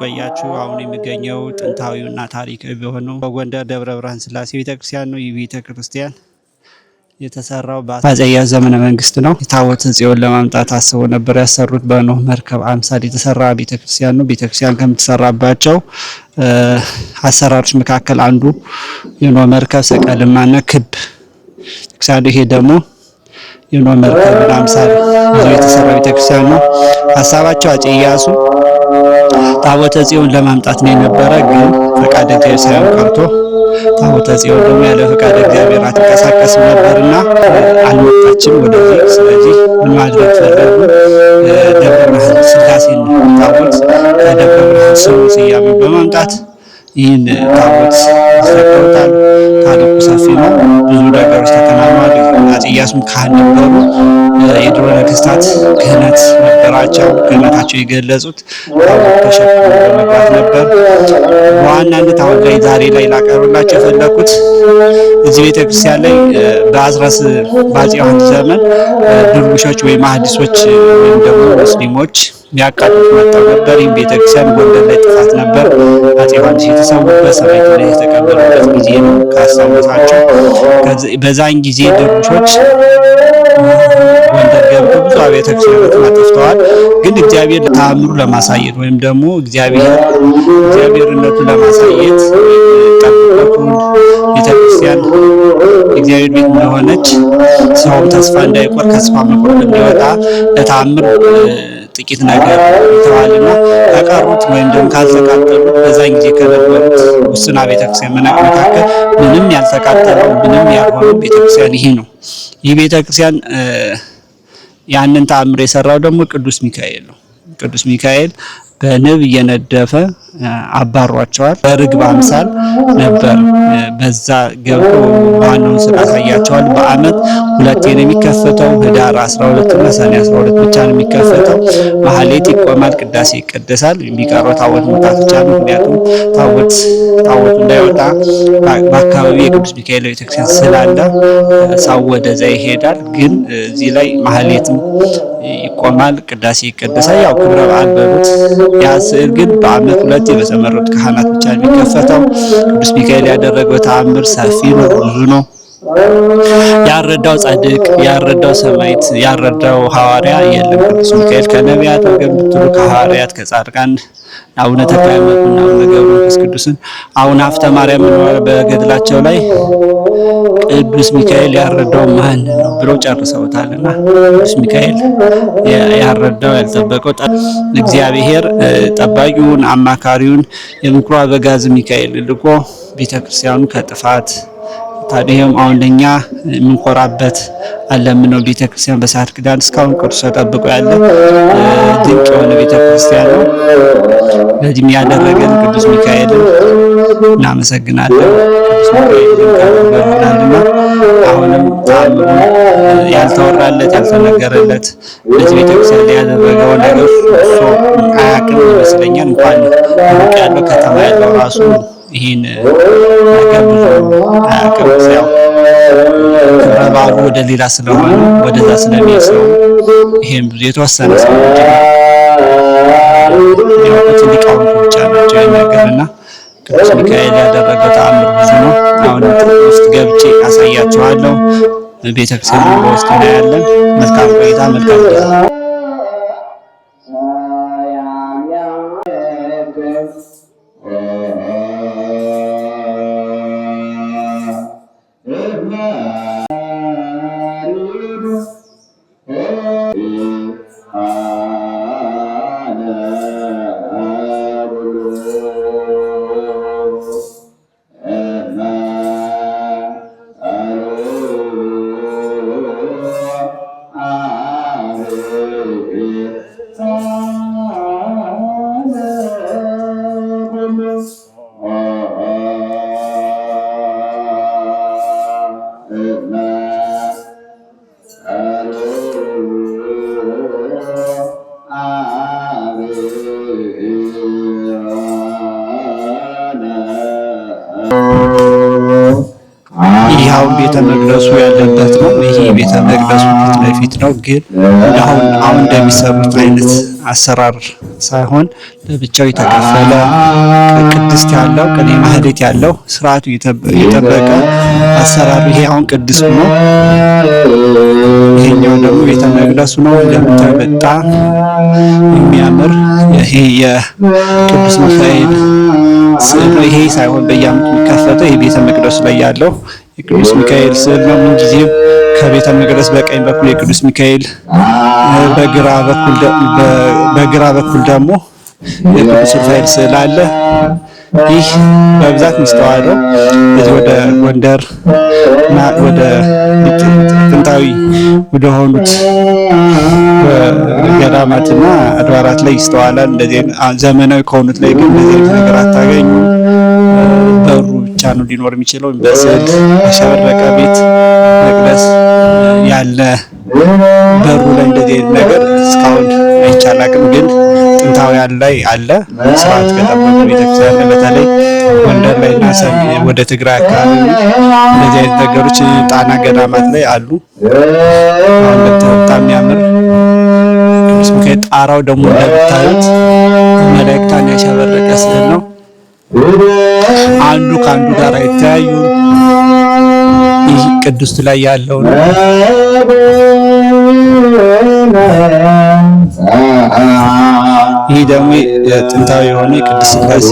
ቆያችሁ። አሁን የሚገኘው ጥንታዊውና ታሪካዊ በሆነው በጎንደር ደብረ ብርሃን ስላሴ ቤተክርስቲያን ነው። ይህ ቤተክርስቲያን የተሰራው በአፄ ኢያሱ ዘመነ መንግስት ነው። ታቦተ ጽዮን ለማምጣት አስበው ነበር ያሰሩት። በኖህ መርከብ አምሳል የተሰራ ቤተክርስቲያን ነው። ቤተክርስቲያን ከምትሰራባቸው አሰራሮች መካከል አንዱ የኖህ መርከብ ሰቀልማና ክብ ቤተክርስቲያን። ይሄ ደግሞ የኖህ መርከብን አምሳል ይዞ የተሰራ ቤተክርስቲያን ነው። ሀሳባቸው አፄ ኢያሱ ታቦተ ጽዮን ለማምጣት ነው የነበረ፣ ግን ፈቃደ እግዚአብሔር ሳይሆን ቀርቶ ታቦተ ጽዮን ደግሞ ያለ ፈቃደ እግዚአብሔር አትንቀሳቀስም ነበርና አልመጣችም ወደዚህ። ስለዚህ ምን ማድረግ ፈለጉ? ደብረ ብርሃን ስላሴን ታቦት ከደብረ ብርሃን ስሙ ስያሜ በማምጣት ይህን ታቦት ዘግተውታል። ታሪኩ ሰፊ ነው። ብዙ ነገሮች ተከናውነዋል። አፄ ኢያሱም ካህን ነበሩ። የድሮ ነገስታት ክህነት ነበራቸው። ክህነታቸው የገለጹት ታቦት ተሸክሞ በመግባት ነበር። በዋናነት አሁን ላይ ዛሬ ላይ ላቀርብላቸው የፈለኩት እዚህ ቤተክርስቲያን ላይ በአዝራስ በአፄ ዮሐንስ ዘመን ድርቡሾች ወይም አህዲሶች ወይም ደግሞ ሙስሊሞች ሊያቃጥሉት መጥተው ነበር። ይህም ቤተክርስቲያን ጎንደር ላይ ጥፋት ነበር። አፄ ዮሐንስ የተሰዉበት ሰማዕትነት የተቀበሉበት ጊዜ ነው ካስታወሳቸው። በዛን ጊዜ ድርቡሾች ጎንደር ገብተው ብዙ አብያተ ክርስቲያናትን አጥፍተዋል። ግን እግዚአብሔር ተአምሩ ለማሳየት ወይም ደግሞ እግዚአብሔርነቱን ለማሳየት ጠብቆቱን ቤተክርስቲያን እግዚአብሔር ቤት እንደሆነች ሰውም ተስፋ እንዳይቆርጥ ተስፋ መቁረጥ እንዲወጣ ለተአምር ጥቂት ነገር ይተዋልና ከቀሩት ወይም ደግሞ ካልተቃጠሉ በዛን ጊዜ ከነበሩት ውስና ቤተክርስቲያን መካከል ምንም ያልተቃጠለው ምንም ያልሆነው ቤተክርስቲያን ይሄ ነው። ይህ ቤተክርስቲያን ያንን ተአምር የሰራው ደግሞ ቅዱስ ሚካኤል ነው። ቅዱስ ሚካኤል በንብ እየነደፈ አባሯቸዋል። በርግብ አምሳል ነበር። በዛ ገብቶ ዋናውን ስራ አሳያቸዋል። በአመት ሁለቴ ነው የሚከፈተው። ህዳር 12 እና ሰኔ 12 ብቻ ነው የሚከፈተው። ማህሌት ይቆማል፣ ቅዳሴ ይቀደሳል። የሚቀረው ታቦት መውጣት ብቻ ነው። ምክንያቱም ታቦቱ እንዳይወጣ በአካባቢው የቅዱስ ሚካኤል ቤተክርስቲያን ስላለ ሰው ወደዛ ይሄዳል። ግን እዚህ ላይ ማህሌትም ይቆማል፣ ቅዳሴ ይቀደሳል። ያው ክብረ በዓል በሉት። ያ ስዕል ግን በአመት ሁለቴ በተመረጡ ካህናት ብቻ የሚከፈተው። ቅዱስ ሚካኤል ያደረገው ተአምር ሰፊ ነው፣ ብዙ ነው። ያረዳው ጻድቅ፣ ያረዳው ሰማዕት፣ ያረዳው ሐዋርያ የለም። ቅዱስ ሚካኤል ከነቢያት ወገን ብትሉ ከሐዋርያት ከጻድቃን አቡነ ተክለ ሃይማኖትና አቡነ ገብረ መንፈስ ቅዱስን አቡነ ሀብተ ማርያም በገድላቸው ላይ ቅዱስ ሚካኤል ያረዳው ማን ነው ብለው ጨርሰውታልና ቅዱስ ሚካኤል ያረዳው ያልጠበቀው እግዚአብሔር ጠባቂውን አማካሪውን የምክሩ አበጋዝ ሚካኤል ልኮ ቤተክርስቲያኑ ከጥፋት ታዲያም አሁን ለኛ የምንኮራበት አለምነው ቤተክርስቲያን በሰዓት ክዳን እስካሁን ቅርሱ ተጠብቆ ያለ ድንቅ የሆነ ቤተክርስቲያን ነው። ለዚህም ያደረገን ቅዱስ ሚካኤልን እናመሰግናለን። ቅዱስ ሚካኤል ድንቅ አድርጎልናልና አሁንም ተአምሩ ያልተወራለት ያልተነገረለት በዚህ ቤተክርስቲያን ላይ ያደረገው ነገር እሱ አያውቅም ይመስለኛል። እንኳን ሩቅ ያለው ከተማ ያለው ራሱ ይህን ነገር ብዙ አያውቅም። ያው ክብረ በዓሉ ወደ ሌላ ስለሆነ ወደዛ ስለሚሄድ ሰው ይሄን ብዙ የተወሰነ ሰው ያውቁት ሊቃውንቱ ብቻ ናቸው ይሄን ነገርና ቅዱስ ሚካኤል ያደረገው ተአምር ብዙ ነው። አሁን ውስጥ ገብቼ አሳያችኋለሁ። ቤተክርስቲያኑን በውስጥ እናያለን። መልካም ቆይታ፣ መልካም ጊዜ። ይህ አሁን ቤተ መቅደሱ ያለበት ነው። ይሄ ቤተ መቅደሱ ፊት ለፊት ነው። ግን አሁን አሁን እንደሚሰሩት አይነት አሰራር ሳይሆን ለብቻው የተከፈለ ቅድስት ያለው፣ ቅኔ ማህሌት ያለው፣ ስርዓቱ የጠበቀ አሰራር። ይሄ አሁን ቅድስቱ ነው። ይሄኛው ደግሞ ቤተ መቅደሱ ነው። እንደምታዩ በጣም የሚያምር ይሄ የቅዱስ ሚካኤል ስዕል ነው። ይሄ ሳይሆን በየዓመቱ የሚከፈተው ይሄ ቤተ መቅደሱ ላይ ያለው የቅዱስ ሚካኤል ስዕል ነው። ምን ጊዜም ከቤተ መቅደስ በቀኝ በኩል የቅዱስ ሚካኤል፣ በግራ በኩል ደግሞ የቅዱስ ሩፋኤል ስዕል አለ። ይህ በብዛት የሚስተዋለው እዚህ ወደ ጎንደር እና ወደ ጥንታዊ ወደሆኑት ገዳማትና አድባራት ላይ ይስተዋላል። እንደዚህ ዘመናዊ ከሆኑት ላይ ግን እንደዚህ አይነት ነገር አታገኙም። በሩ ብቻ ነው ሊኖር የሚችለው። በስዕል ያሸበረቀ ቤት መቅደስ ያለ በሩ ላይ እንደዚህ አይነት ነገር እስካሁን አይቻላቅም፣ ግን ጥንታውያን ላይ አለ። ስርዓት ከጠበቁ ቤተክርስቲያን ላይ በተለይ ጎንደር ላይ እና ወደ ትግራይ አካባቢ እንደዚህ አይነት ነገሮች ጣና ገዳማት ላይ አሉ። አሁን በጣም የሚያምር ቅዱስ ሚካኤል፣ ጣራው ደግሞ እንደምታዩት መላእክታን ያሸበረቀ ስዕል ነው። አንዱ ከአንዱ ጋር አይተያዩም። ይህ ቅዱስ ላይ ያለው ነው። ይህ ደግሞ ጥንታዊ የሆነ የቅዱስ ሥላሴ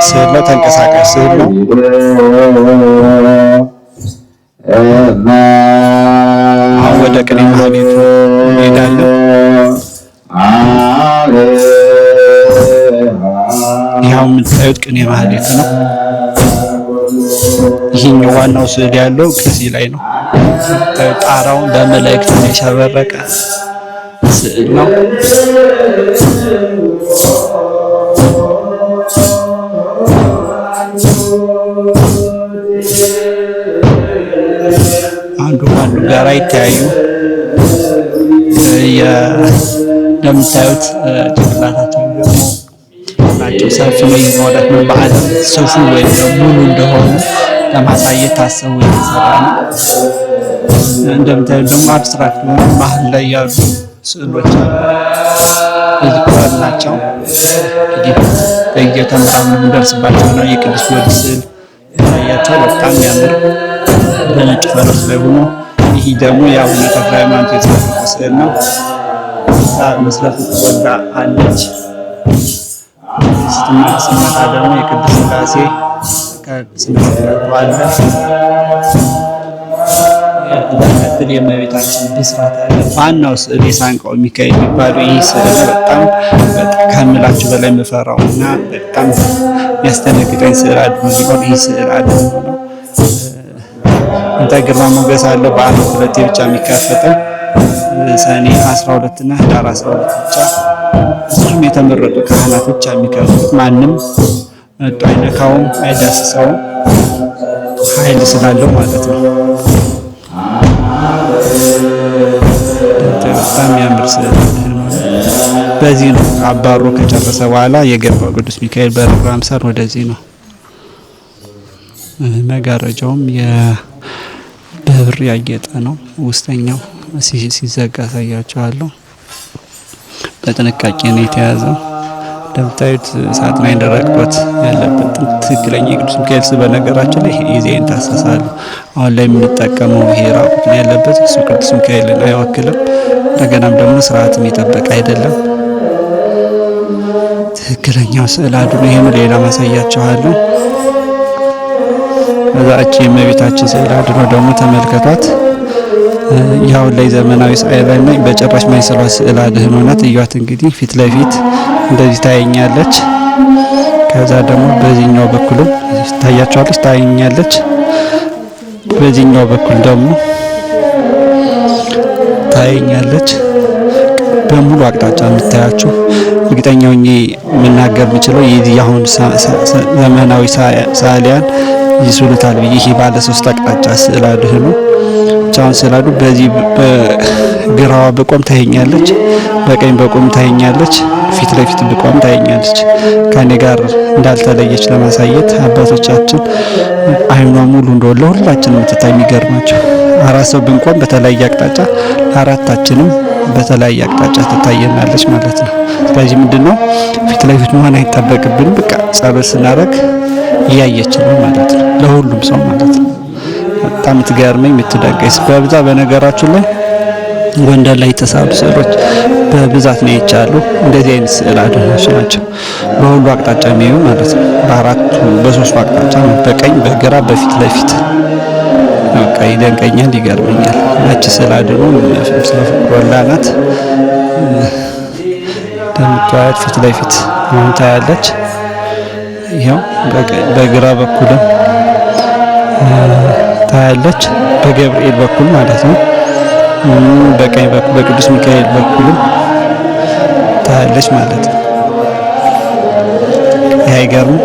ስዕል ነው። ተንቀሳቃሽ ስዕል ነው። አሁን ወደ ቅኔ ማህሌቱ እንሄዳለን። ይኸው የምታዩት ቅኔ ማህሌቱ ነው። ይሄኛው ዋናው ስዕል ያለው ከዚህ ላይ ነው። ጣራውን በመላእክት ያሸበረቀ ስዕል ነው። አንዱ ከአንዱ ጋር ይተያዩ። እንደምታዩት ጭንቅላታቸው ደግሞ ናቸው ሰፊ ነው ማለት ነው። በዓለም ሰፉ ወይም ሙሉ እንደሆኑ ለማሳየት ታስቦ የተሰራ ነው። እንደምታዩት ደግሞ abstract የሆኑ መሀል ላይ ያሉ ስዕሎች አሉ። physical ናቸው። እንግዲህ በጊዜው ተመራምረን የምንደርስባቸው ነው። የቅዱስ ጊዮርጊስ ስዕል ይታያቸዋል። በጣም የሚያምር በነጭ ፈረስ ላይ ሆኖ፣ ይህ ደግሞ የአቡነ ተክለ ሃይማኖት የተጻፈ ስዕል ነው። ምስለ ፍቁር ወልዳ አለች። ስንመጣ ደግሞ የቅዱስ ሥላሴ ከስነ ስቅለቱ አለ። ቀጥል የእመቤታችን ብስራት አለ። ዋናው ስዕል የሳንቃው ሚካኤል የሚባለው ይህ ስዕል በጣም ከምላችሁ በላይ የምፈራው እና በጣም የሚያስደነግጠኝ ስዕል አድኖ ቢኖር ይህ ስዕል አድኖ ነው። እንተ ግርማ ሞገስ አለው። በዓመት ሁለቴ ብቻ የሚከፈተው ሰኔ 12 እና ህዳር 12 ብቻ፣ እሱም የተመረጡ ካህናት ብቻ የሚከፍቱት፣ ማንም መጥቶ አይነካውም፣ አይዳስሰውም፣ ኃይል ስላለው ማለት ነው። በጣም የሚያምር ስዕል ነው። በዚህ ነው አባሮ ከጨረሰ በኋላ የገባው ቅዱስ ሚካኤል በርግብ አምሳል ወደዚህ ነው። መጋረጃውም በብር ያጌጠ ነው። ውስጠኛው ሲዘጋ አሳያቸዋለሁ። በጥንቃቄ ነው የተያዘው። እንደምታዩት ሳጥን ደረቅቶት ያለበት ትክክለኛ የቅዱስ ሚካኤል ስዕል። በነገራችን ላይ የዚህ አይነት አሳሳል አሁን ላይ የምንጠቀመው ይሄ ራቁት ያለበት እሱ ቅዱስ ሚካኤልን አይወክልም። እንደገናም ደግሞ ስርዓትም የጠበቀ አይደለም። ትክክለኛው ስዕል አድኖ ይሄ ነው። ሌላ ማሳያችኋለሁ። ከዛ እቺ የእመቤታችን ስዕል አድኖ ደግሞ ተመልከቷት። ያው ላይ ዘመናዊ ስዕል ላይ በጭራሽ ማይሰሯት ስዕል አድህኖ ናት። እያት እንግዲህ ፊት ለፊት እንደዚህ ታየኛለች። ከዛ ደግሞ በዚህኛው በኩልም ታያቸዋለች፣ ታየኛለች። በዚህኛው በኩል ደግሞ ታየኛለች። በሙሉ አቅጣጫ የምታያቸው፣ እርግጠኛ ሆኜ መናገር የምችለው የዚህ አሁን ዘመናዊ ሰዓሊያን ይስሉታል ብዬ ይሄ ባለ ሶስት አቅጣጫ ስዕል አድህኖ ብቻውን ስዕል አድህኖ በዚህ በግራዋ በቆም ታየኛለች፣ በቀኝ በቆም ታየኛለች፣ ፊት ለፊት ብቆም ታየኛለች። ከኔ ጋር እንዳልተለየች ለማሳየት አባቶቻችን አይኗ ሙሉ እንደሆነ ለሁላችንም የምትታይ፣ የሚገርማቸው አራት ሰው ብንቆም በተለያየ አቅጣጫ አራታችንም በተለያየ አቅጣጫ ትታየናለች ማለት ነው። ስለዚህ ምንድነው ፊት ለፊት መሆን አይጠበቅብንም። በቃ ጸሎት ስናደርግ እያየች ነው ማለት ነው፣ ለሁሉም ሰው ማለት ነው። በጣም የምትገርመኝ የምትደንቀኝ በብዛት በነገራችን ላይ ጎንደር ላይ የተሳሉ ስዕሎች በብዛት ነው ይቻሉ። እንደዚህ አይነት ስዕል አድኖች ናቸው በሁሉ አቅጣጫ የሚያዩ ማለት ነው። በአራቱ በሶስቱ አቅጣጫ ነው፣ በቀኝ በግራ በፊት ለፊት በቃ ይደንቀኛል፣ ይገርመኛል። ነጭ ስዕል አድኖ ስለ ፍቅር ወልዳ ናት። እንደምታያት ፊት ለፊት አሁን ታያለች። ይኸው በግራ በኩልም ታያለች፣ በገብርኤል በኩል ማለት ነው። በቀኝ በኩል በቅዱስ ሚካኤል በኩልም ታያለች ማለት ነው። ይህ አይገርም?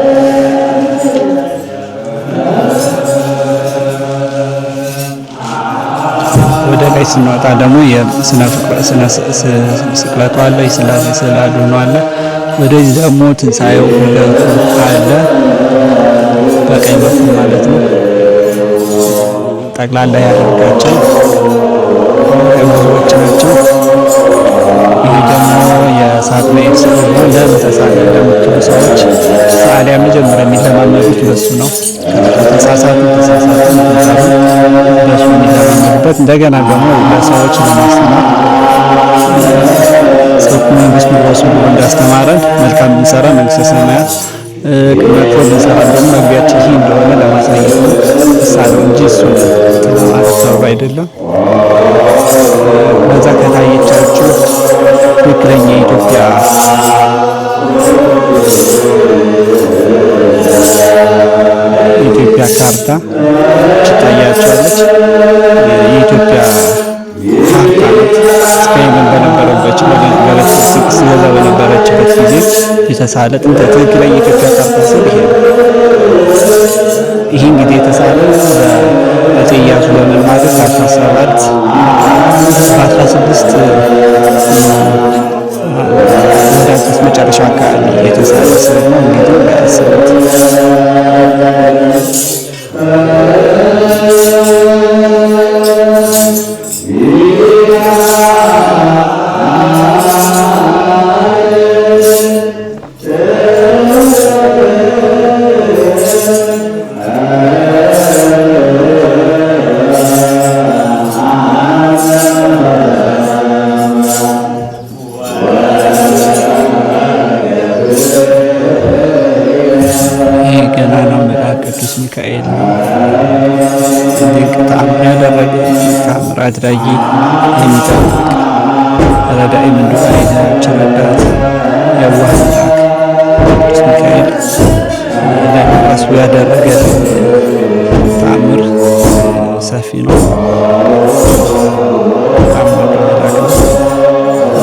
ወደ ላይ ስንወጣ ደግሞ የስነ ስቅለቱ አለ፣ የሥላሴ ስዕል አድኖ አለ። ወደዚህ ደግሞ ትንሣኤው ልደቱ አለ፣ በቀኝ በኩል ማለት ነው። ጠቅላላ ያደርጋቸው ብዙዎች ናቸው። ይህ ደግሞ የሳጥናኤል ስዕል ነው። ለምን ተሳለ ለምትሉ ሰዎች ሰዓሊያን መጀመሪያ የሚለማመዱት በሱ ነው። ተሳሳቱ ተሳሳቱ በሱ የሚለማመዱበት እንደገና ደግሞ ለሰዎች ለማስተማር ጽድቁ መንግስት ንጉሱ ብሎ እንዳስተማረን መልካም ብንሰራ መንግስተ ሰማያት መጥፎ ብንሰራ ደግሞ መግቢያችን ይህ እንደሆነ ለማሳየት ነው ምሳሌው እንጂ እሱ ለማለት ተብሎ አይደለም። በዛ ከታየቻችሁ ትክክለኛ የኢትዮጵያ የኢትዮጵያ ካርታ ትታያቸዋለች። የኢትዮጵያ ካርታ ናት። ስፔን በነበረበት ስገዛ በነበረችበት ጊዜ የተሳለ ጥንት ትክክለኛ የኢትዮጵያ ካርታ ስል ይሄ ነው። ይህ እንግዲህ የተሳለ በአፄ ኢያሱ ዘመን ማለት በ17 በ16 ወደ መጨረሻ አካባቢ የተሳለ ስዕል ነው። እንግዲህ ያስቡት። ይህ ገናናው መልአክ ቅዱስ ሚካኤል ነው። ድንቅ ተአምር ያደረገ ተአምር አድራጊ የሚጠብቅ ረዳኢ ምንዱባይ ረዳት የዋህ መልአክ ቅዱስ ሚካኤል ለራሱ ያደረገ ተአምር ሰፊ ነው። በጣም ወዶ መልአክ ነው።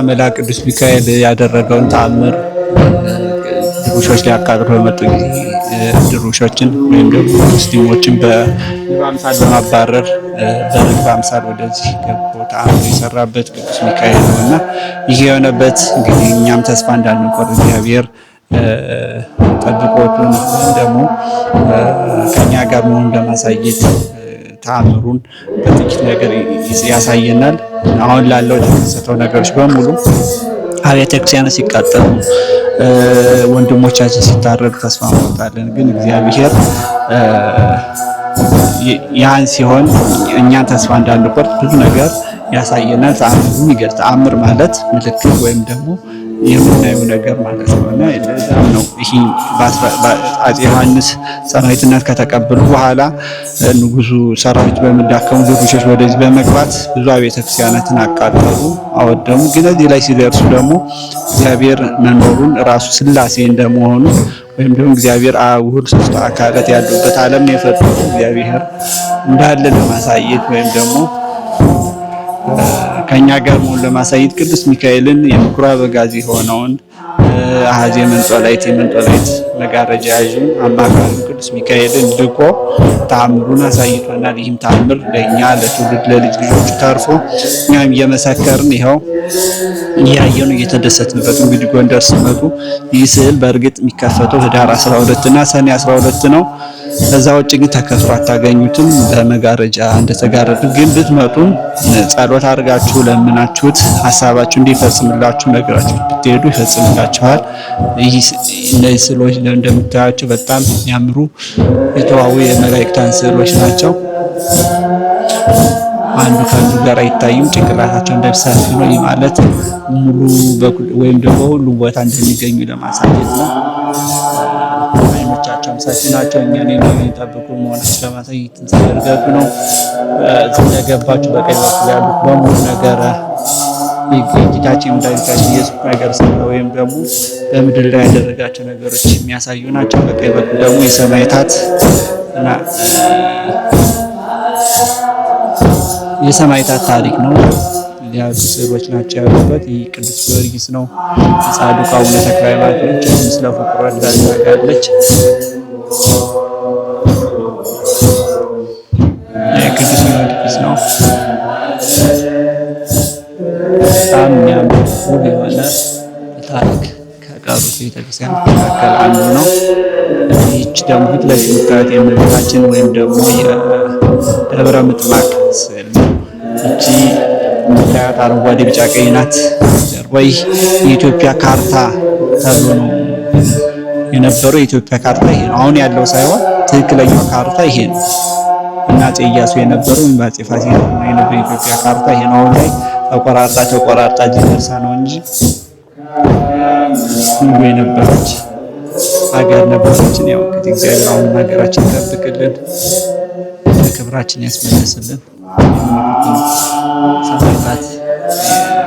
መልአክ ቅዱስ ሚካኤል ያደረገውን ተአምር ድርቡሾች ሊያቃጥሉ በመጡ ጊዜ ድርቡሾችን ወይም ደግሞ ሙስሊሞችን በንብ አምሳል በማባረር በርግብ አምሳል ወደዚህ ገብቶ ተአምር የሰራበት ቅዱስ ሚካኤል ነው እና ይህ የሆነበት እንግዲህ እኛም ተስፋ እንዳንቆርጥ እግዚአብሔር ጠብቆቱን ወይም ደግሞ ከኛ ጋር መሆኑን ለማሳየት ተአምሩን በጥቂት ነገር ያሳየናል። አሁን ላለው የተከሰተው ነገሮች በሙሉ አብያተ ክርስቲያናት ሲቃጠሉ፣ ወንድሞቻችን ሲታረዱ ተስፋ እንቆርጣለን። ግን እግዚአብሔር ያን ሲሆን እኛን ተስፋ እንዳንቆርጥ ብዙ ነገር ያሳየናል። ተአምሩን ይገልጽ። ተአምር ማለት ምልክት ወይም ደግሞ የምናየው ነገር ማለት ነው እና ለዛም ነው ይሄ አፄ ዮሐንስ ሰማዕትነት ከተቀበሉ በኋላ ንጉሱ ሰራዊት በመዳከሙ ድርቡሾች ወደዚህ በመግባት ብዙ አብያተ ክርስቲያናትን አቃጠሉ፣ አወደሙ። ግን እዚህ ላይ ሲደርሱ ደግሞ እግዚአብሔር መኖሩን ራሱ ሥላሴ እንደመሆኑ ወይም ደግሞ እግዚአብሔር አብ ወልድ ሦስቱ አካላት ያሉበት ዓለም የፈጠሩ እግዚአብሔር እንዳለ ለማሳየት ወይም ደግሞ ከኛ ጋር መሆን ለማሳየት ቅዱስ ሚካኤልን የምኩራብ አበጋዝ የሆነውን አሐዜ መንጦላዕት የመንጦላዕት መጋረጃ ያዡን አማካሪውን ቅዱስ ሚካኤልን ልኮ ተአምሩን አሳይቶናል። ይህም ተአምር ለእኛ ለትውልድ ለልጅ ልጆቹ ተርፎ እኛም እየመሰከርን ይኸው እያየኑ እየተደሰትንበት። እንግዲህ ጎንደር ሲመጡ ይህ ስዕል በእርግጥ የሚከፈተው ህዳር 12 እና ሰኔ 12 ነው። ከዛ ውጭ ግን ተከፍቶ አታገኙትም። በመጋረጃ እንደተጋረዱ ግን ብትመጡ ጸሎት አድርጋችሁ መጣችሁ ለምናችሁት ሀሳባችሁ እንዲፈጽምላችሁ ነግራችሁ ብትሄዱ ይፈጽምላችኋል። እነዚህ ስዕሎች እንደምታያቸው በጣም የሚያምሩ የተዋቡ የመላእክታን ስዕሎች ናቸው። አንዱ ከአንዱ ጋር አይታዩም። ጭንቅላታቸው እንደሰፊ ነው። ይህ ማለት ሙሉ ወይም ደግሞ ሁሉም ቦታ እንደሚገኙ ለማሳየት ነው። አይኖቻቸውም ሰፊ ናቸው። እኛን የሚጠብቁ መሆናቸው ለማሳየት ተደርገው ነው። እዚህ እንደገባችሁ በቀኝ በኩል ያሉት በሙሉ ነገር የጌታችን የመድኃኒታችን ኢየሱስ ነገር ስለ ወይም ደግሞ በምድር ላይ ያደረጋቸው ነገሮች የሚያሳዩ ናቸው። በቀኝ በኩል ደግሞ የሰማዕታት እና የሰማዕታት ታሪክ ነው ያሉ ስዕሎች ናቸው ያሉበት። ይህ ቅዱስ ጊዮርጊስ ነው። ጻድቁ አቡነ ተክለ ሃይማኖት ነች። ምስለ ፍቁረ ያለች ቅዱስ ጊዮርጊስ ነው። በጣም የሚያምር ውብ የሆነ ታሪክ ከቀሩት ቤተክርስቲያን መካከል አንዱ ነው። ይህች ደግሞ ፊት ለፊት የምታዩት የእመቤታችን ወይም ደግሞ የደብረ ምጥማቅ ስዕል ነው። ይቺ የምታዩት አረንጓዴ፣ ቢጫ፣ ቀይ ናት። ወይ የኢትዮጵያ ካርታ ተብሎ ነው የነበረው። የኢትዮጵያ ካርታ ይሄ ነው። አሁን ያለው ሳይሆን ትክክለኛው ካርታ ይሄ ነው እና አፄ ኢያሱ የነበረው ወይም አፄ ፋሲል የነበረው የኢትዮጵያ ካርታ ይሄ ነው። አሁን ላይ ተቆራርጣ ተቆራርጣ እዚህ ደርሳ ነው እንጂ ሙሉ የነበረች ሀገር ነበረችን። ያው እንግዲህ እግዚአብሔር አሁን ሀገራችን ይጠብቅልን፣ ክብራችን ያስመልስልን። ሰማዕታት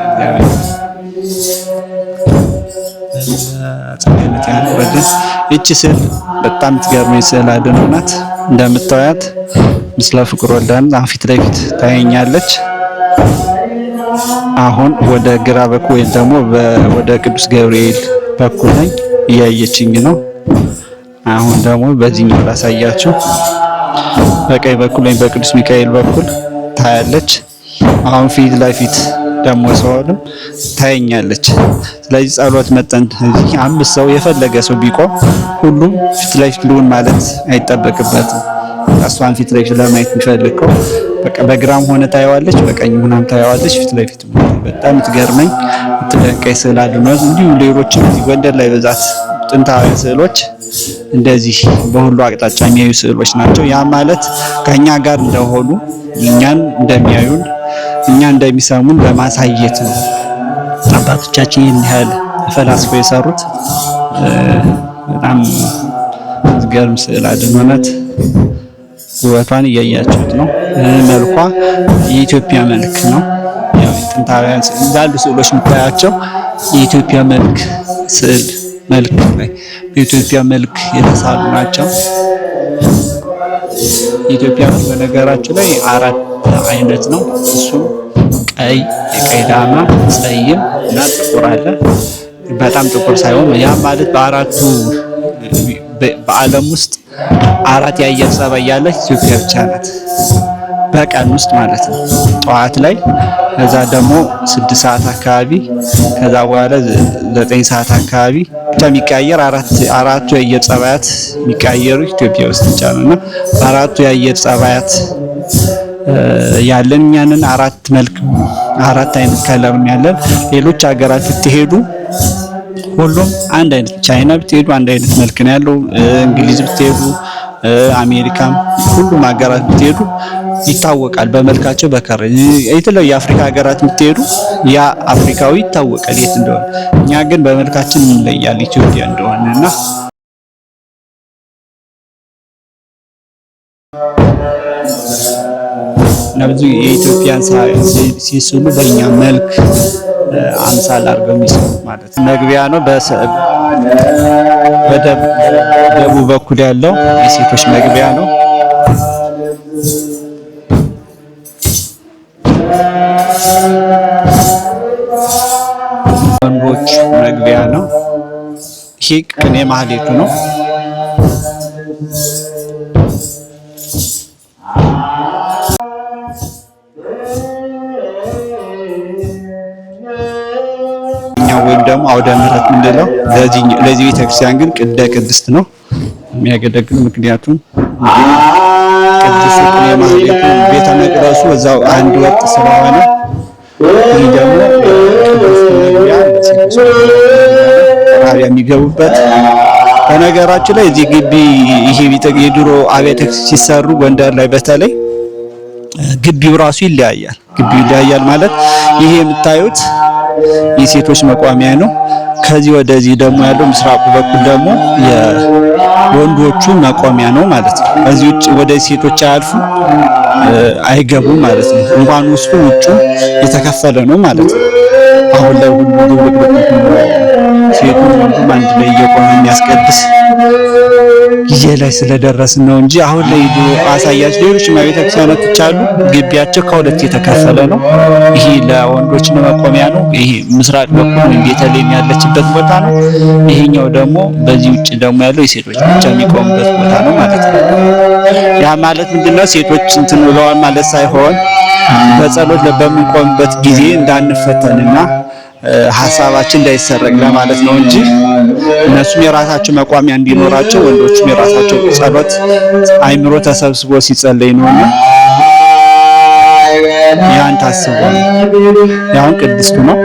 እግዚአብሔር በጸጋነት ያኑርልን። ይቺ ስዕል በጣም ትገርመኝ ስዕል አድኖ ናት። እንደምታያት ምስለ ፍቁር ወልዳን አሁን ፊት ለፊት ታየኛለች። አሁን ወደ ግራ በኩል ወይም ደግሞ ወደ ቅዱስ ገብርኤል በኩል ነኝ፣ እያየችኝ ነው። አሁን ደግሞ በዚህኛው ላሳያችሁ። በቀኝ በኩል ወይም በቅዱስ ሚካኤል በኩል ታያለች። አሁን ፊት ለፊት ደግሞ ሰውንም ታየኛለች። ስለዚህ ጸሎት መጠን እዚህ አምስት ሰው የፈለገ ሰው ቢቆም ሁሉም ፊት ለፊት ልሁን ማለት አይጠበቅበትም። እሷን ፊት ለፊት ለማየት የሚፈልገው በቃ በግራም ሆነ ታየዋለች፣ በቀኝ ሆናም ታየዋለች። ፊት ለፊት በጣም የምትገርመኝ የምትደንቀኝ ስዕል አድኖ እንዲሁ ሌሎችም እዚህ ጎንደር ላይ በዛት ጥንታዊ ስዕሎች እንደዚህ በሁሉ አቅጣጫ የሚያዩ ስዕሎች ናቸው። ያ ማለት ከኛ ጋር እንደሆኑ እኛን እንደሚያዩን እኛ እንደሚሰሙን ለማሳየት ነው። አባቶቻችን ይህን ያህል ተፈላስፈው የሰሩት በጣም ገርም ስዕል አድኖ ናት። ውበቷን እያያችሁት ነው። መልኳ የኢትዮጵያ መልክ ነው። ያው ጥንታውያን እንዳሉ ስዕሎች የምታያቸው የኢትዮጵያ መልክ ስዕል መልክ ላይ በኢትዮጵያ መልክ የተሳሉ ናቸው። የኢትዮጵያ መልክ በነገራችን ላይ አራት አይነት ነው። እሱም ቀይ፣ የቀይ ዳማ፣ ፀይም እና ጥቁር አለ። በጣም ጥቁር ሳይሆን ያ ማለት በአራቱ በዓለም ውስጥ አራት የአየር ጸባይ ያለች ኢትዮጵያ ብቻ ናት። በቀን ውስጥ ማለት ነው። ጠዋት ላይ ከዛ ደግሞ 6 ሰዓት አካባቢ ከዛ በኋላ 9 ሰዓት አካባቢ ብቻ የሚቀያየር አራቱ የአየር ጸባያት የሚቀያየሩ ኢትዮጵያ ውስጥ ብቻ ነው እና በአራቱ የአየር ጸባያት ያለን እኛንን አራት መልክ አራት አይነት color ያለን። ሌሎች ሀገራት ብትሄዱ ሁሉም አንድ አይነት፣ ቻይና ብትሄዱ አንድ አይነት መልክ ነው ያለው። እንግሊዝ ብትሄዱ፣ አሜሪካም ሁሉም ሀገራት ብትሄዱ ይታወቃል በመልካቸው በከረ የተለያዩ የአፍሪካ ሀገራት ብትሄዱ ያ አፍሪካዊ ይታወቃል የት እንደሆነ። እኛ ግን በመልካችን እንለያለን ኢትዮጵያ እንደሆነ እና ብዙ የኢትዮጵያን ሲስሉ በእኛ መልክ አምሳል አድርገው የሚስሉት ማለት ነው። መግቢያ ነው። በደቡብ በኩል ያለው የሴቶች መግቢያ ነው። ወንዶች መግቢያ ነው። ይሄ ቅኔ ማህሌቱ ነው። ወይም ደግሞ አውደ ምሕረት ምንድነው? ለዚህ ቤተክርስቲያን ግን ቅደ ቅድስት ነው የሚያገለግል። ምክንያቱም ቅዱስ ቅኔ ማህሌቱ ቤተ መቅደሱ እዛው አንድ ወጥ ስለሆነ ይህ ደግሞ ቅድስት መግቢያ ለሴቶች መግቢያ የሚገቡበት። በነገራችን ላይ እዚህ ግቢ ይሄ የድሮ አብያተ ሲሰሩ ጎንደር ላይ በተለይ ግቢው ራሱ ይለያያል። ግቢው ይለያያል ማለት ይሄ የምታዩት የሴቶች መቋሚያ ነው። ከዚህ ወደዚህ ደግሞ ያለው ምስራቁ በኩል ደግሞ የወንዶቹ መቆሚያ ነው ማለት ነው። ከዚህ ውጭ ወደ ሴቶች አያልፉ አይገቡም ማለት ነው። እንኳን ውስጡ ውጩ የተከፈለ ነው ማለት ነው። አሁን ላይ ሁሉ ድብልቅልቅ ሴቱ ወንዱም አንድ ላይ እየቆመ የሚያስቀድስ ጊዜ ላይ ስለደረስን ነው እንጂ አሁን ላይ አሳያችሁ ሌሎች ቤተክርስቲያናቶች አሉ። ግቢያቸው ከሁለት የተከፈለ ነው። ይሄ ለወንዶች ነው መቆሚያ ነው። ይሄ ምስራቅ በኩል ወይም ቤተልሔም ያለችበት ቦታ ነው። ይሄኛው ደግሞ በዚህ ውጭ ደግሞ ያለው የሴቶች ብቻ የሚቆሙበት ቦታ ነው ማለት ነው። ያ ማለት ምንድነው? ሴቶች እንትን ብለዋል ማለት ሳይሆን በጸሎት በምንቆምበት ጊዜ እንዳንፈተንና ሀሳባችን እንዳይሰረቅ ለማለት ነው እንጂ እነሱም የራሳቸው መቋሚያ እንዲኖራቸው ወንዶቹም የራሳቸው ጸሎት አይምሮ ተሰብስቦ ሲጸለይ ነውና ያን ታስቦ ነው። ያሁን ቅድስቱ ነው።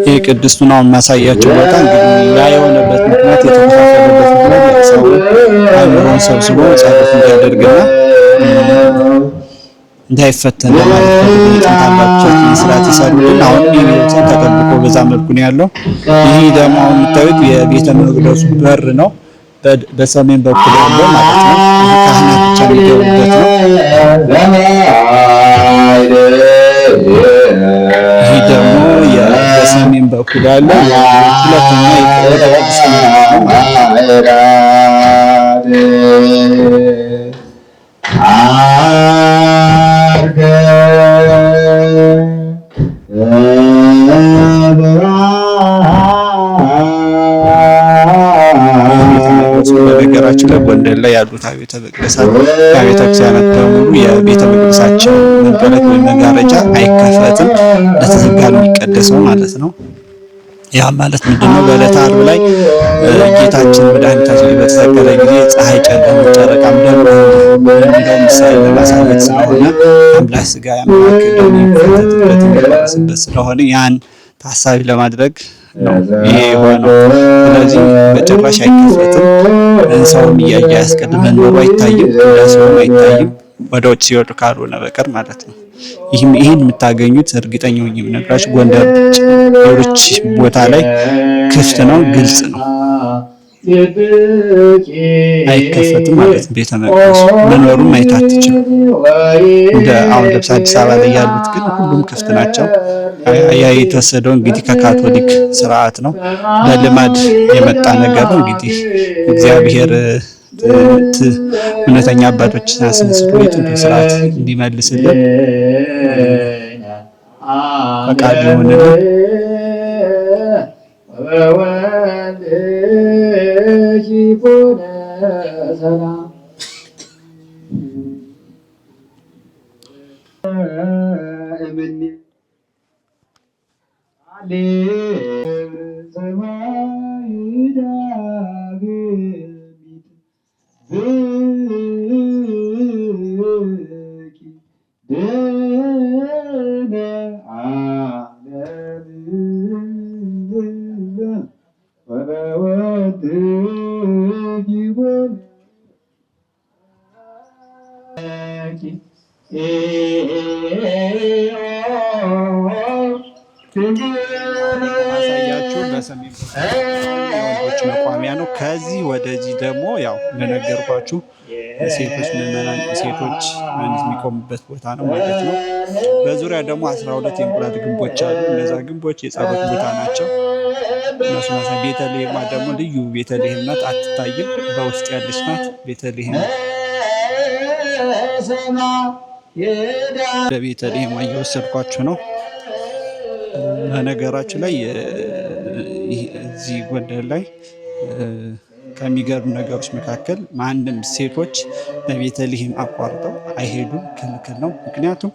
ይህ ቅድስቱን አሁን ማሳያቸው ቦታ እንግዲህ ያ የሆነበት ምክንያት የተከፋፈለበት ምክንያት ሰው አይምሮን ሰብስቦ ጸሎት እንዲያደርግና እንዳይፈተን ለማለት ፈልጎ የጥንት አባቶቻችን ስርዓት የሰሩልን አሁንም የቤተክርስቲያን ተጠብቆ በዛ መልኩ ነው ያለው። ይህ ደግሞ አሁን የምታዩት የቤተ መቅደሱ በር ነው፣ በሰሜን በኩል ያለው ማለት ነው። ይህ ካህናት ብቻ የሚገቡበት ነው። ይህ ደግሞ በሰሜን በኩል ያለው ሁለተኛ ወደ ቅድስት ነው ማለት ነው። በነገራችን ላይ ጎንደር ላይ ያሉት አብያተ መቅደሳት አብያተ ክርስቲያናት በሙሉ የቤተ መቅደሳቸው መበለት ወይም መጋረጃ አይከፈትም፣ ለተዘጋ ነው የሚቀደሰው ማለት ነው። ያ ማለት ምንድነው? በዕለተ ዓርብ ላይ ጌታችን መድኃኒታችን በተሰቀለ ጊዜ ፀሐይ ጨለመ፣ ጨረቃም ደም የሚለው ምሳሌ ለማሳየት ስለሆነ አምላክ ሥጋ አምላክ ደም የሚፈተትበት የሚቆረስበት ስለሆነ ያን ታሳቢ ለማድረግ ነው ይሄ የሆነው። ስለዚህ በጭራሽ አይከፈትም። ሰውም እያየ አያስቀድም። መኖሩ አይታይም፣ ቅዳሴውም አይታይም ወደ ውጭ ሲወጡ ካልሆነ በቀር ማለት ነው። ይህን የምታገኙት እርግጠኛ ሆኜ የምነግራችሁ ጎንደር ብቻ፣ ሌሎች ቦታ ላይ ክፍት ነው፣ ግልጽ ነው፣ አይከፈትም ማለት ነው። ቤተ መቅደሱ መኖሩን ማየት አትችልም። እንደ አሁን ለምሳሌ አዲስ አበባ ላይ ያሉት ግን ሁሉም ክፍት ናቸው። ያ የተወሰደው እንግዲህ ከካቶሊክ ስርዓት ነው፣ በልማድ የመጣ ነገር ነው። እንግዲህ እግዚአብሔር እውነተኛ አባቶችን አስነስቶ የጥንቱ ስርዓት እንዲመልስልን ፈቃድ ይሆንልን። ማሳያችሁ በሰሜን የወንዶች መቋሚያ ነው። ከዚህ ወደዚህ ደግሞ ያው እንደነገርኳችሁ ሴቶች ምዕመናን ሴቶች የሚቆሙበት ቦታ ነው ማለት ነው። በዙሪያ ደግሞ 12 የእንቁላል ግንቦች አሉ። እነዛ ግንቦች የጸሎት ቦታ ናቸው። እነሱ ቤተልሔሟ ደግሞ ልዩ ቤተልሔም ናት፣ አትታይም፣ በውስጥ ያለች ናት ቤተልሔም። ለቤተልሔሟ እየወሰድኳችሁ ነው። በነገራችን ላይ እዚህ ጎንደር ላይ ከሚገርም ነገሮች መካከል ማንም ሴቶች በቤተልሔም አቋርጠው አይሄዱም፣ ክልክል ነው። ምክንያቱም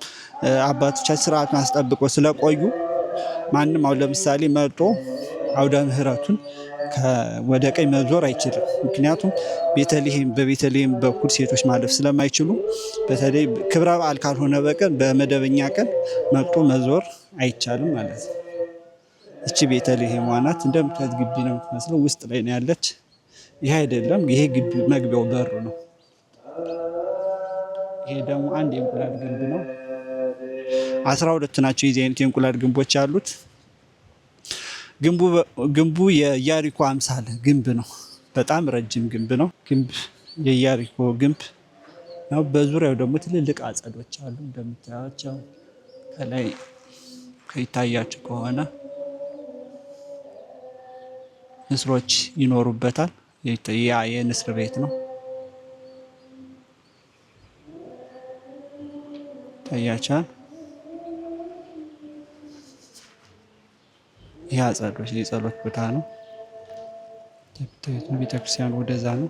አባቶቻችን ስርዓቱን አስጠብቆ ስለቆዩ ማንም አሁን ለምሳሌ መርጦ አውደ ምሕረቱን ወደ ቀኝ መዞር አይችልም። ምክንያቱም በቤተልሔም በኩል ሴቶች ማለፍ ስለማይችሉ በተለይ ክብረ በዓል ካልሆነ በቀር በመደበኛ ቀን መጥቶ መዞር አይቻልም ማለት ነው። እቺ ቤተልሔም ናት። እንደምታዩት ግቢ ነው የምትመስለው። ውስጥ ላይ ነው ያለች። ይሄ አይደለም፣ ይሄ ግቢ መግቢያው በሩ ነው። ይሄ ደግሞ አንድ የእንቁላል ግንብ ነው። 12 ናቸው የዚህ አይነት የእንቁላል ግንቦች ያሉት። ግንቡ የኢያሪኮ አምሳል ግንብ ነው። በጣም ረጅም ግንብ ነው። ግንብ የኢያሪኮ ግንብ ነው። በዙሪያው ደግሞ ትልልቅ አጸዶች አሉ እንደምታያቸው። ከላይ ከይታያችሁ ከሆነ ንስሮች ይኖሩበታል። ያ የንስር ቤት ነው። ታያቻል። ይህ አጸዶች የጸሎት ቦታ ነው። እንደምታዩት ነው። ቤተክርስቲያኑ ወደዛ ነው።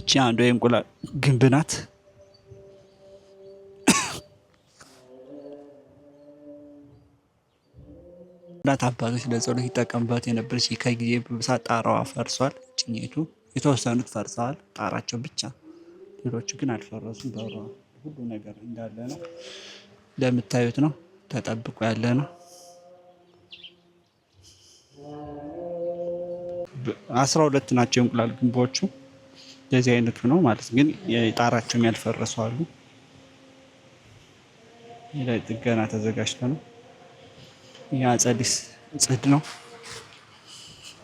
ይቺ አንዷ የእንቁላል ግንብ ናት። እናት አባቶች ለጸሎት ይጠቀሙባት የነበረች ከጊዜ ብዛት ጣራዋ ፈርሷል። ጭኝቱ የተወሰኑት ፈርሰዋል፣ ጣራቸው ብቻ፣ ሌሎቹ ግን አልፈረሱም። በሯ ሁሉ ነገር እንዳለ ነው። እንደምታዩት ነው፣ ተጠብቆ ያለ ነው። 12 ናቸው የእንቁላል ግንቦቹ። እንደዚህ አይነቱ ነው ማለት ግን ጣራቸውም ያልፈረሱ አሉ። ይህ ጥገና ተዘጋጅቶ ነው። ይህ አጸዲስ ጽድ ነው።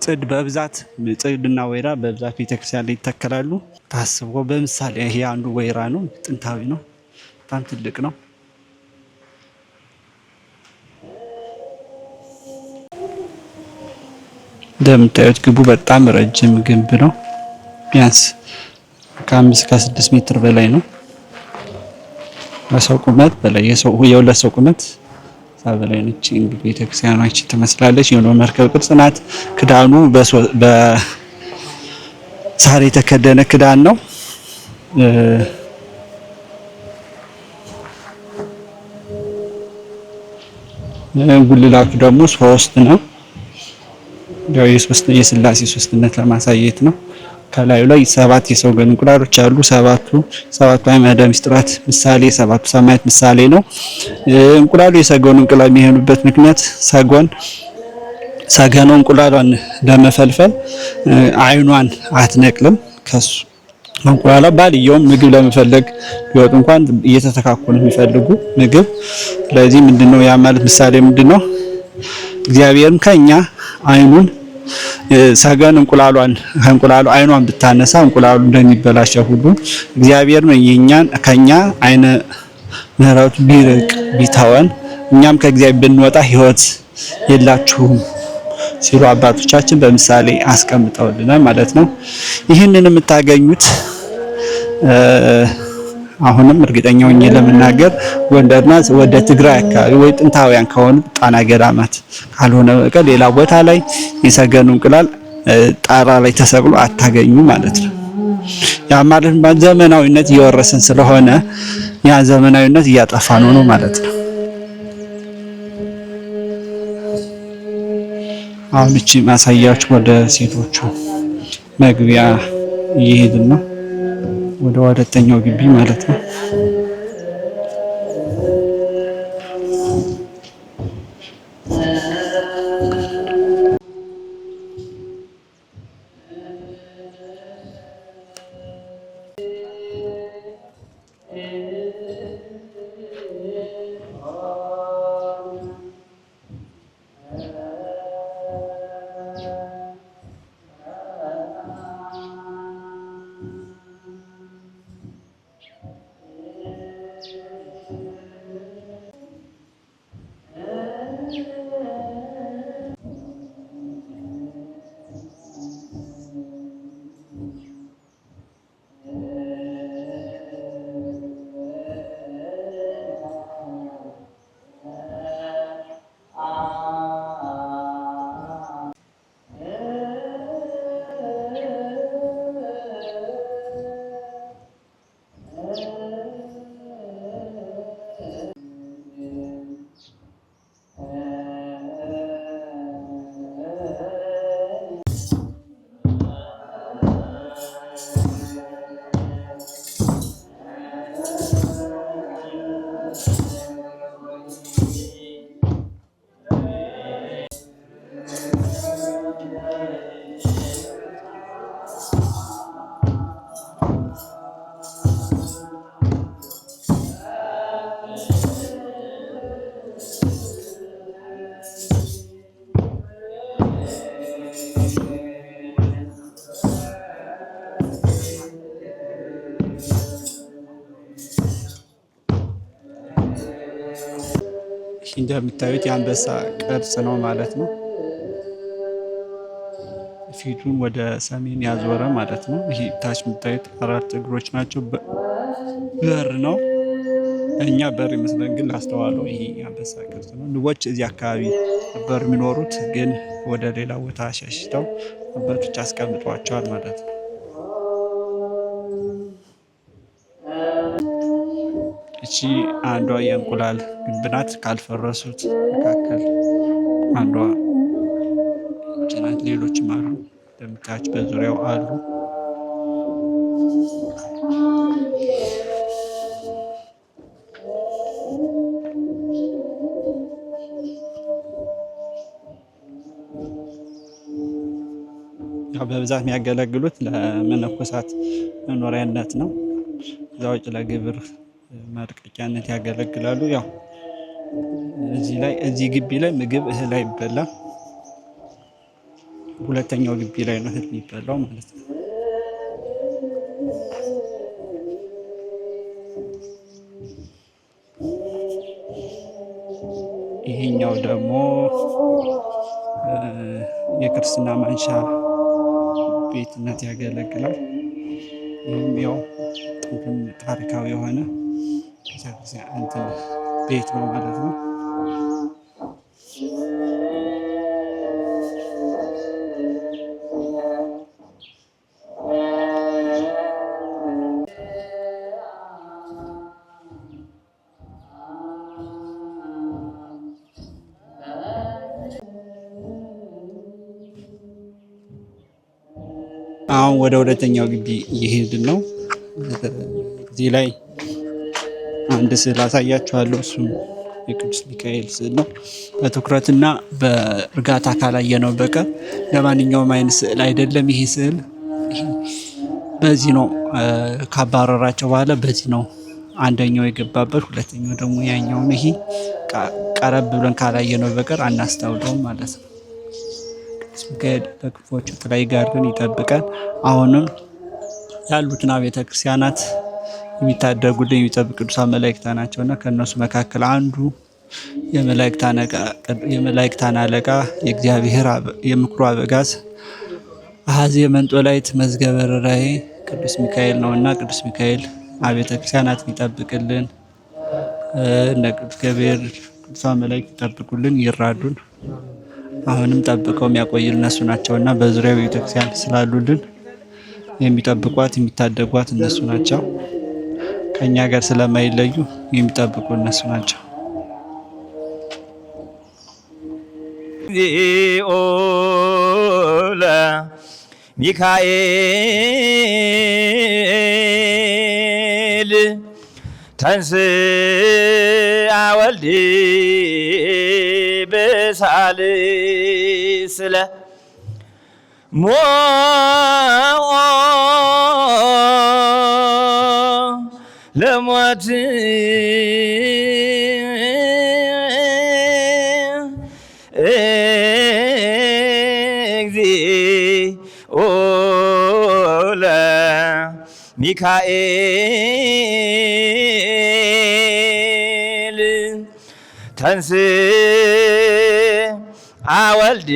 ጽድ በብዛት ጽድና ወይራ በብዛት ቤተክርስቲያን ላይ ይተከላሉ። ታስቦ በምሳሌ ይሄ አንዱ ወይራ ነው። ጥንታዊ ነው። በጣም ትልቅ ነው። እንደምታዩት ግንቡ በጣም ረጅም ግንብ ነው። ቢያንስ ከ5 ከ6 ሜትር በላይ ነው። በሰው ቁመት በላይ የሁለት ሰው ቁመት በላይ ነች። እንግዲህ ቤተክርስቲያኗ ይህች ትመስላለች። የሆነ መርከብ ቅርጽ ናት። ክዳኑ በሳር የተከደነ ክዳን ነው። ጉልላቱ ደግሞ 3 ነው። ያው የስላሴ ሶስትነት ለማሳየት ነው። ከላዩ ላይ 7 የሰው እንቁላሎች አሉ። ሰባቱ አዕማደ ምስጢራት ምሳሌ፣ 7ቱ ሰማያት ምሳሌ ነው። እንቁላሉ የሰጎን እንቁላል የሚሆኑበት ምክንያት ሰገኖ እንቁላሏን ለመፈልፈል አይኗን አትነቅልም። ከሱ እንቁላሏ ባልየውም ምግብ ለመፈለግ ቢወጡ እንኳን እየተተካኩ ነው የሚፈልጉ ምግብ። ስለዚህ ምንድነው ያ ማለት ምሳሌ ምንድነው? እግዚአብሔርም ከኛ አይኑን ሰገን እንቁላሏን እንቁላሉ አይኗን ብታነሳ እንቁላሉ እንደሚበላሸው ሁሉ እግዚአብሔር የኛን ከኛ አይነ ምሕረቱ ቢርቅ ቢተወን እኛም ከእግዚአብሔር ብንወጣ ሕይወት የላችሁም ሲሉ አባቶቻችን በምሳሌ አስቀምጠውልናል ማለት ነው። ይህንን የምታገኙት አሁንም እርግጠኛ ሆኜ ለመናገር ጎንደርና ወደ ትግራይ አካባቢ ወይ ጥንታውያን ከሆኑ ጣና ገዳማት ካልሆነ በቀር ሌላ ቦታ ላይ የሰገኑ እንቁላል ጣራ ላይ ተሰቅሎ አታገኙ ማለት ነው። ያ ማለት ዘመናዊነት እየወረስን ስለሆነ ያ ዘመናዊነት እያጠፋ ነው ማለት ነው። አሁን እቺ ማሳያችሁ ወደ ሴቶቹ መግቢያ እየሄድን ነው። ወደ ሁለተኛው ግቢ ማለት ነው። እንደምታዩት የአንበሳ ቅርጽ ነው ማለት ነው። ፊቱን ወደ ሰሜን ያዞረ ማለት ነው። ይሄ ታች የምታዩት አራት እግሮች ናቸው። በር ነው። እኛ በር ይመስለን፣ ግን ላስተዋለው ይሄ የአንበሳ ቅርጽ ነው። ንቦች እዚህ አካባቢ ነበር የሚኖሩት፣ ግን ወደ ሌላ ቦታ ሸሽተው አባቶች አስቀምጧቸዋል ማለት ነው። እቺ አንዷ የእንቁላል ግንብ ናት። ካልፈረሱት መካከል አንዷ ናት። ሌሎችም አሉ፣ እንደምታያቸው በዙሪያው አሉ። ያው በብዛት የሚያገለግሉት ለመነኮሳት መኖሪያነት ነው። እዛ ውጭ ለግብር ማድቀቂያነት ያገለግላሉ። ያው እዚህ ላይ እዚህ ግቢ ላይ ምግብ እህል አይበላም። ሁለተኛው ግቢ ላይ ነው እህል የሚበላው ማለት ነው። ይሄኛው ደግሞ የክርስትና ማንሻ ቤትነት ያገለግላል። ይህም ያው ጥንትም ታሪካዊ የሆነ ቤተክርስቲያን እንትን ቤት ነው ማለት ነው። አሁን ወደ ሁለተኛው ግቢ እየሄድን ነው። እዚህ ላይ አንድ ስዕል አሳያችኋለሁ። እሱም የቅዱስ ሚካኤል ስዕል ነው። በትኩረትና በእርጋታ ካላየነው በቀር ለማንኛውም አይነት ስዕል አይደለም። ይሄ ስዕል በዚህ ነው ካባረራቸው በኋላ በዚህ ነው አንደኛው የገባበት፣ ሁለተኛው ደግሞ ያኛው ነው። ይሄ ቀረብ ብለን ካላየነው በቀር አናስተውለውም ማለት ነው። ቅዱስ ሚካኤል በክንፎቹ ጥላ ይጋርደን ይጠብቀን። አሁንም ያሉትን አብያተ ክርስቲያናት የሚታደጉልን የሚጠብቅ ቅዱሳን መላእክት ናቸው እና ከእነሱ መካከል አንዱ የመላእክታን አለቃ የእግዚአብሔር የምክሩ አበጋዝ አኃዜ መንጦላዕት መዝገበ ርኅራኄ ቅዱስ ሚካኤል ነውና ቅዱስ ሚካኤል አብያተ ክርስቲያናትን ይጠብቅልን። እነ ቅዱስ ገብርኤል ቅዱሳን መላእክት ይጠብቁልን፣ ይራዱን። አሁንም ጠብቀው የሚያቆዩልን እነሱ ናቸውና በዙሪያው ቤተክርስቲያን ስላሉልን የሚጠብቋት የሚታደጓት እነሱ ናቸው። ከኛ ጋር ስለማይለዩ የሚጠብቁ እነሱ ናቸው። እግዚኦ ለሚካኤል ተንስአ ወልድ በሳልስለ ሞኦ ለሞት እግዚኦ ለሚካኤል ተንስአ ወልድ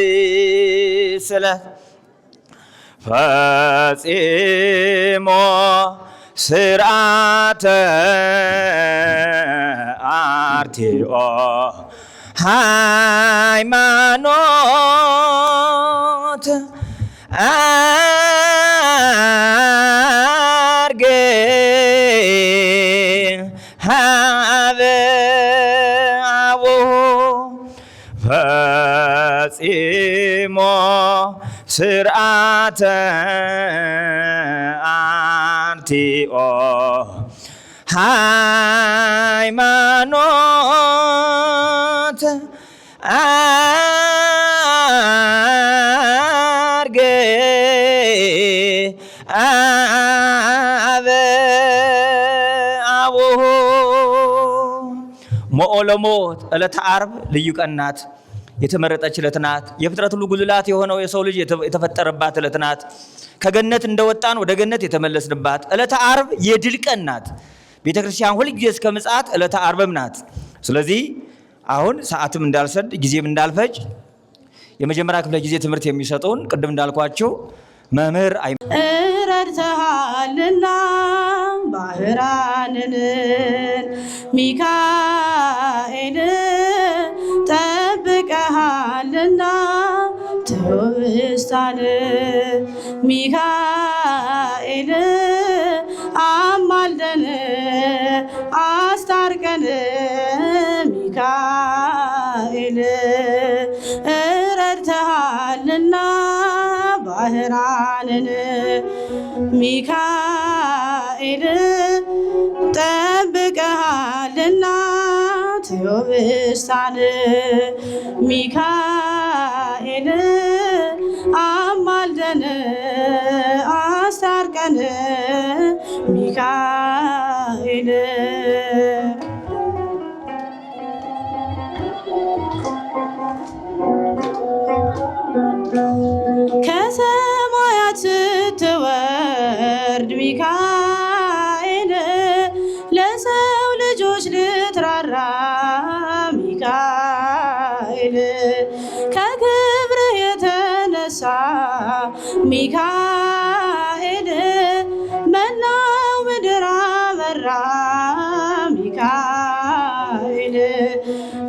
በሳልስለ ፈጺሞ ስርዓተ አርቲኦ ሃይማኖት አርጌ ሀበ አቡሁ ፈጺሞ ስርዓተ አርቲኦ ሃይማኖት አርጌ አበ አቡሁ ሞኦ ለሞት ዕለተ ዓርብ ልዩ ቀን ናት። የተመረጠች ዕለት ናት። የፍጥረት ሁሉ ጉልላት የሆነው የሰው ልጅ የተፈጠረባት ዕለት ናት። ከገነት እንደወጣን ወደ ገነት የተመለስንባት ዕለተ ዓርብ የድል ቀን ናት። ቤተክርስቲያን ሁልጊዜ እስከ ምጽአት ዕለተ ዓርብም ናት። ስለዚህ አሁን ሰዓትም እንዳልሰድ ጊዜም እንዳልፈጅ የመጀመሪያ ክፍለ ጊዜ ትምህርት የሚሰጡን ቅድም እንዳልኳችሁ መምህር ረድተሃልና ባህራንን ሚካኤል ጠብቀሃልና ትውስታን ሚካኤል አማልደን አስታርቀን ሚካኤል ረድተሃልና ባህራንን ሚካኤል ጠብቀሃልና ትውስታን ሚካኤል አማልደን አስታርቀን ሚካኤል። ከሰማያት ስትወርድ ሚካኤል ለሰው ልጆች ልትራራ ሚካኤል ከክብርህ የተነሳ ሚካኤል መላው ምድር አበራ ሚካኤል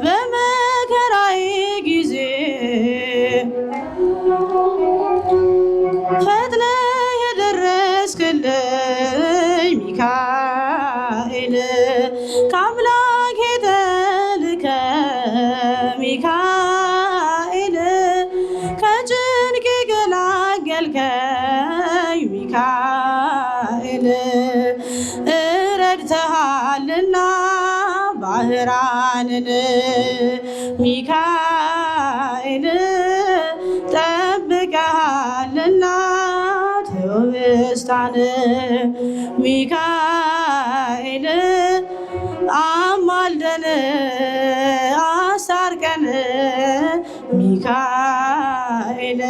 በመከራዬ ጊዜ ፈጥነህ የደረስክልኝ ሚካኤል ከአምላክ የተልከ ሚካኤል ከጭንቅ ገላገልከኝ ሚካኤል ረድተሃልና ባህራንን ሚካኤል ጠብቀሃልና ትውስታን ሚካኤል አማልደን አስታርቀን ሚካኤል።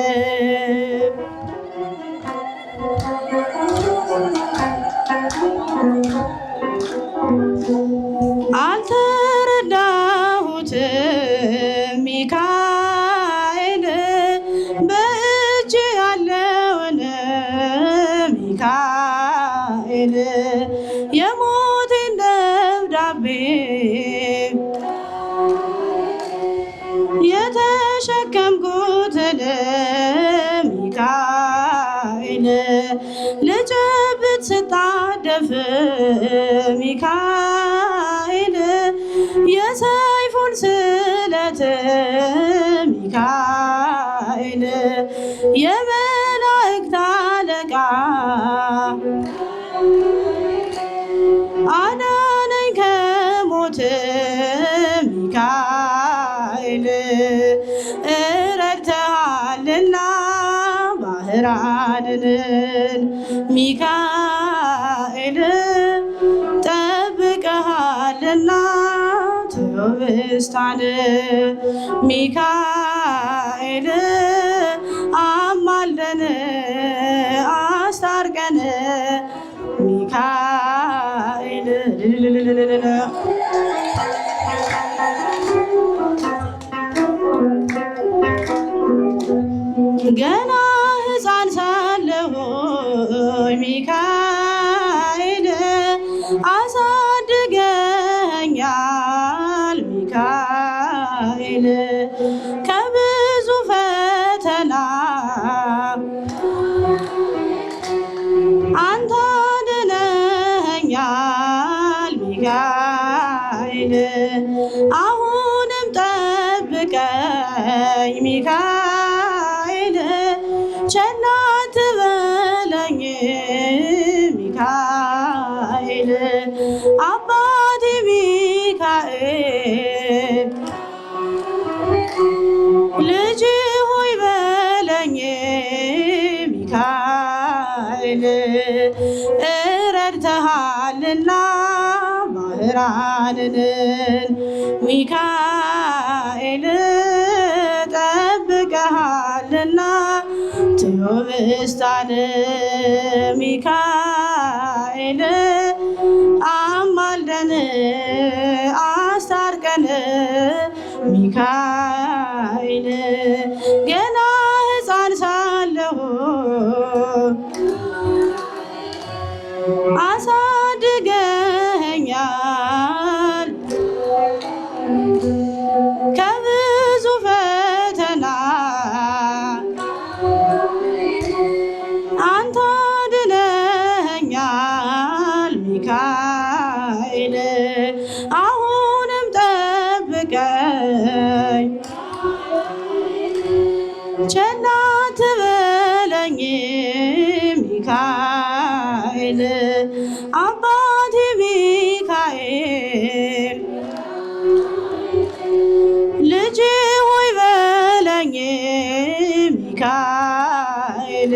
አልተረዳሁትም ሚካኤል በእጅ ያለውን ሚካኤል የሞቴን ደብዳቤ የተሸከምኩትን ሚካኤል ልጨብጥ ስጣደፍ ሚካኤል የሰይፉን ስለት ሚካኤል የመላእክት አለቃ አዳነኝ ከሞት ሚካኤል ረድተሃልና ባህራንን ሚካኤል ጠብቀሃልና ትውስታን ሚካኤል አማልደን አስታርቀን ሚካኤል። ገና ሕፃን ሳለሁኝ ሚካኤል አሳድገኛል ሚካኤል ከብዙ ፈተና አንተ አድነኸኛል ሚካኤል አሁንም ጠብቀኝ ሚካኤል ቸል አትበለኝ ሚካኤል አባቴ ሚካኤል ልጅ ሆይ በለኝ ሚካኤል ረድተሃልና ባህራንን ሚካኤል ጠብቀሃልና ትውስታን ሚካኤል አማ ሚካኤል ገና ሕፃን ሳለሁ አሳድገኸኛል ከብዙ ፈተና አንተ አድነኸኛል ሚካኤል አሁንም ጠብቀኝ ቸል አትበለኝ ሚካኤል አባቴ ሚካኤል ልጄ ሆይ በለኝ ሚካኤል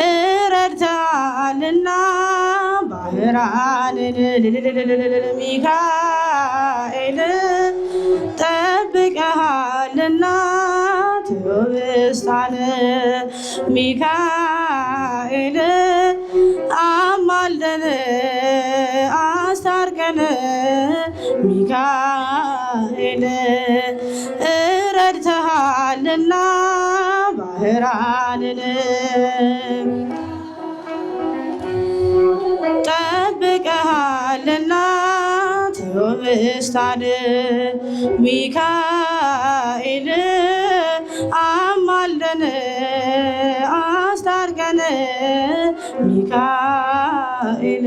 እረድተሃልና ባህራንን ሚካኤል ጠብቀሃልና ትውስታን ሚካኤል አማልደን አስታርቀን ሚካኤል እረድተሃልና ባህራንን ጠብቀሃልና ትውስታን ሚካኤል አማልደን አስታርቀን ሚካኤል።